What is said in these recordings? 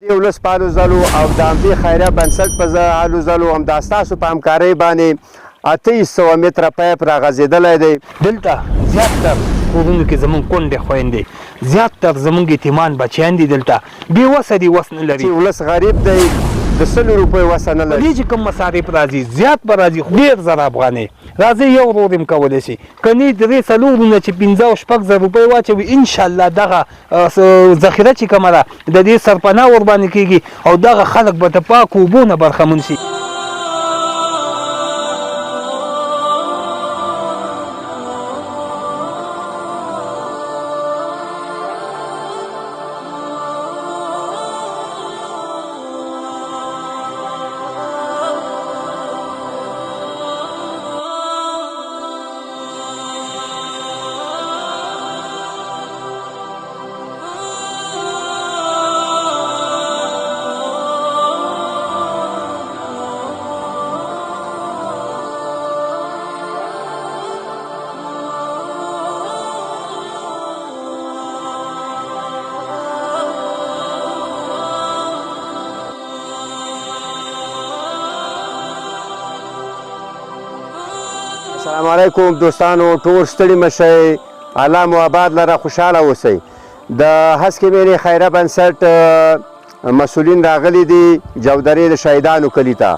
دې ولس په هلو ځلو او د همدې خیریه بنسټ په هلو ځلو همدا ستاسو په همکارۍ باندې 2800 متره پایپ راغځېدلی دی. دلته زیات تر کورونو کې زمونږ کونډې خویندې زیات تر زمونږ یتیمان بچیان دي، دلته بې وسه دي، وس نه لري. چې ولس غریب دی، د 100 روپیو وسه نه لري. په دې چې کوم مصارف راځي زیات به راځي، خو ډېر زره افغانۍ راځي، یو ورور هم کولی شي، که نه درې څلور ورونه چې 5 او 6 زره روپۍ واچوي، انشاءالله دغه ذخیره چې کومه ده د دې سرپناه ورباندې کېږي او دغه خلک به د پاکو اوبو نه برخمن شي. السلام علیکم دوستانو، ټول ستړي مشئ، الله مو آباد لره، خوشحاله اوسئ. د هسکې مینې خیره بنسټ مسؤلین راغلي دي جودرې د شهیدانو کلي ته.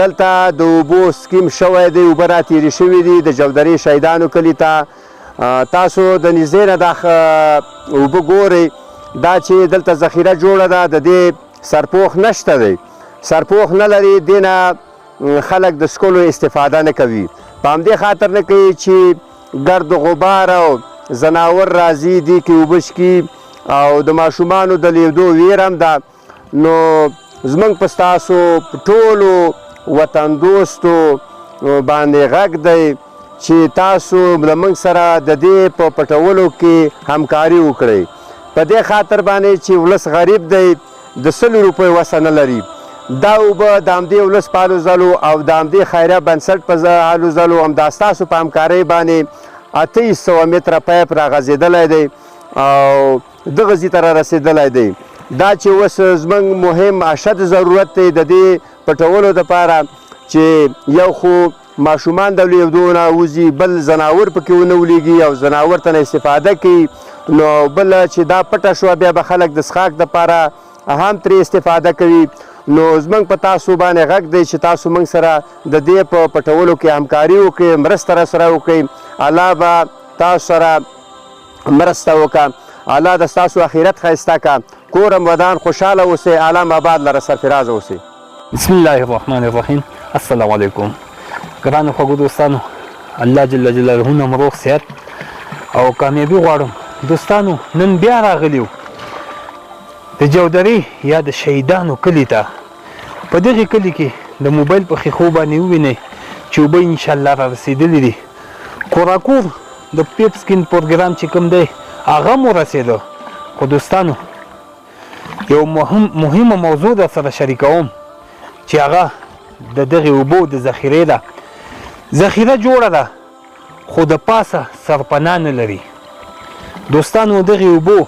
دلته د اوبو سکیم شوی دی، اوبه را تېرې شوي دي د جودرې شهیدانو کلي ته. تاسو د نږدې نه دا اوبه ګورئ، دا چې دلته ذخیره جوړه ده د دې سرپوښ نشته دی، سرپوښ نه لري، دې نه خلک د څکلو استفاده نه کوي. په همدې خاطر نه کوي چې ګرد و غبار او ځناور راځي، دې کې اوبه څکي او د ماشومانو د لیدو ویره هم ده. نو زموږ په ستاسو ټولو وطندوستو باندې غږ دی چې تاسو له موږ سره د دې په پټولو کې همکاري وکړئ. په دې خاطر باندې چې ولس غریب دی، د 100 روپیو وسه نه لري. دا اوبه د همدې ولس په هلو ځلو او د همدې خیریه بنسټ په هلو ځلو همدا ستاسو په همکارۍ باندې 2800 متره پایپ راغځېدلی دی او دغه ځای ته را رسېدلی دی. دا چې اوس زموږ مهم اشد ضرورت دی د دې پټولو دپاره چې یو خو ماشومان د لوېدو نه وځي، بل ځناور پکې ونه ولېږي او ځناور ته نه استفاده کوي، نو بل چې دا پټه شوه بیا به خلک د څښاک دپاره هم ترې استفاده کوي. نو زموږ په تاسو باندې غږ دی چې تاسو موږ سره د دې په پټولو کې همکاري وکړئ، مرسته را سره وکړئ. الله به تاسو سره مرسته وکړه، الله د ستاسو اخرت ښایسته کړه. کورم ودان، خوشحاله اوسئ، عالم آباد لره سرفراز اوسئ. بسم الله الرحمن الرحیم. السلام علیکم ګرانو خوږو دوستانو، الله جل جلاله نه مو روغ صحت او کامیابي غواړم. دوستانو، نن بیا راغلی د جودرې یا د شهیدانو کلي ته. په دغې کلي کې د موبایل په ښیښو باندې ووینئ چې اوبه انشاءالله را رسېدلي دي. کوراکور د پیپ سکین پروګرام چې کوم دی هغه مو رسېده. خو دوستانو، یو مهمه موضوع در سره شریکوم چې هغه د دغې اوبو د ذخیرې ده. ذخیره جوړه ده خو د پاسه سرپناه نه لري. دوستانو، دغې اوبو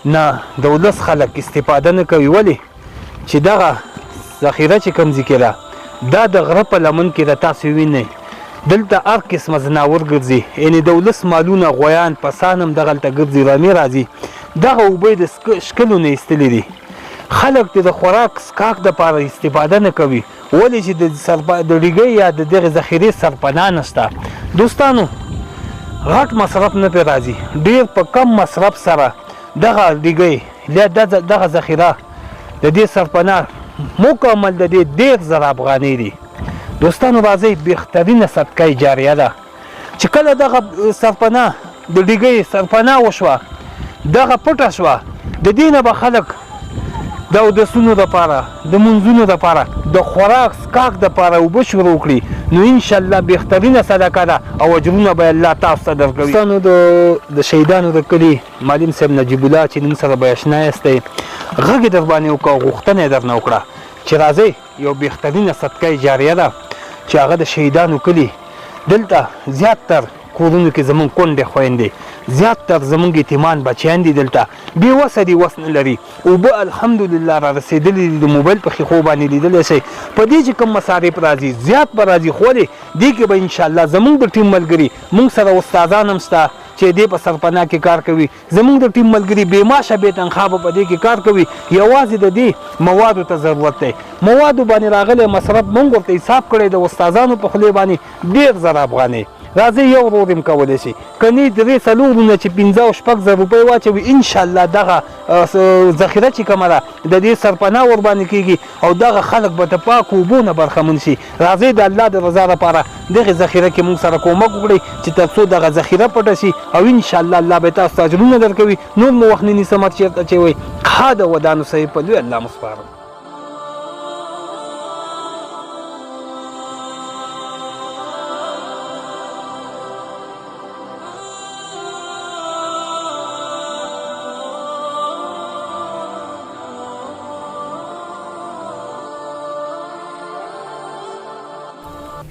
نه د ولس خلک استفاده نه کوي، ولې چې دغه ذخیره چې کوم ځای کې ده دا د غره په لمن کې ده. تاسو وینئ دلته هر قسمه ځناور ګرځي، یعنې د ولس مالونه، غویان، پسان هم دغلته ګرځي، رمې راځي. دغه اوبه یې د ښکلو نه ایستلي دي. خلک ترې د خوراک څښاک دپاره استفاده نه کوي، ولې چې د ډیګۍ یا د دغې ذخیرې سرپناه نشته. دوستانو، غټ مصرف نه پرې راځي، ډېر په کم مصرف سره دغه ډیګۍ یا دغه ذخیره د دې سرپناه مکمل د دې 30,000 افغانۍ دي. دوستانو، راځئ، بهترینه صدقه جاریه ده چې کله دغه سرپناه د ډیګۍ سرپناه وشوه، دغه پټه شوه، د دې نه به خلک د اودسونو دپاره، د منځونو دپاره، د خوراک څښاک دپاره اوبه شروع کړي، نو انشاءالله بهترینه صدقه ده او اجرونه به الله تاسو ته درکوي. دوستانو، د شهیدانو د کلي معلم صاحب نجیب الله چې نن سره به اشنا یاستئ، غږ یې در باندې وکړه او غوښتنه یې درنه وکړه چې راځئ، یو بهترینه صدقه جاریه ده چې هغه د شهیدانو کلي دلته زیات تر کورونو کې زمونږ کونډې خویندې زیات تر زمونږ یتیمان بچیان دي، دلته بې وسه دي، وس نه لري. اوبه الحمدلله را رسېدلې دي، د موبایل په ښیښو باندې لیدلی شئ. په دې چې کوم مصارف راځي زیات به راځي، خو ولې دې کې به انشاءالله زمونږ د ټیم ملګري، مونږ سره استادان هم شته چې دې په سرپناه کې کار کوي، زمونږ د ټیم ملګري بې معاشه بې تنخوا به په دې کې کار کوي. یوازې د دې موادو ته ضرورت دی، موادو باندې راغلی مصرف مونږ ورته حساب کړی د استادانو په خولې باندې 15,000 افغانۍ راځي. یو ورور هم کولی شي که نه درې څلور وروڼه چې 5 او 6,000 روپۍ واچوي، انشاءالله دغه ذخیره چې کومه ده د دې سرپناه ورباندې کېږي او دغه خلک به د پاکو اوبو نه برخمن شي. راځئ د الله د رضا لپاره دغې ذخیره کې موږ سره کومک وکړئ چې تر څو دغه ذخیره پټه شي او انشاءالله الله به تاسو ته اجرونه درکوي. نور مو وخت نه نیسم، هر چېرته چې وئ ښاد او ودان اوسئ، په لوی الله مو سپارم.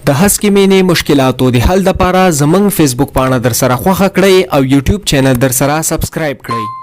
د هسکې مینې مشکلاتو د حل دپاره زمونږ فیسبوک پاڼه درسره خوښه کړئ او یوټیوب چینل درسره سبسکرایب کړئ.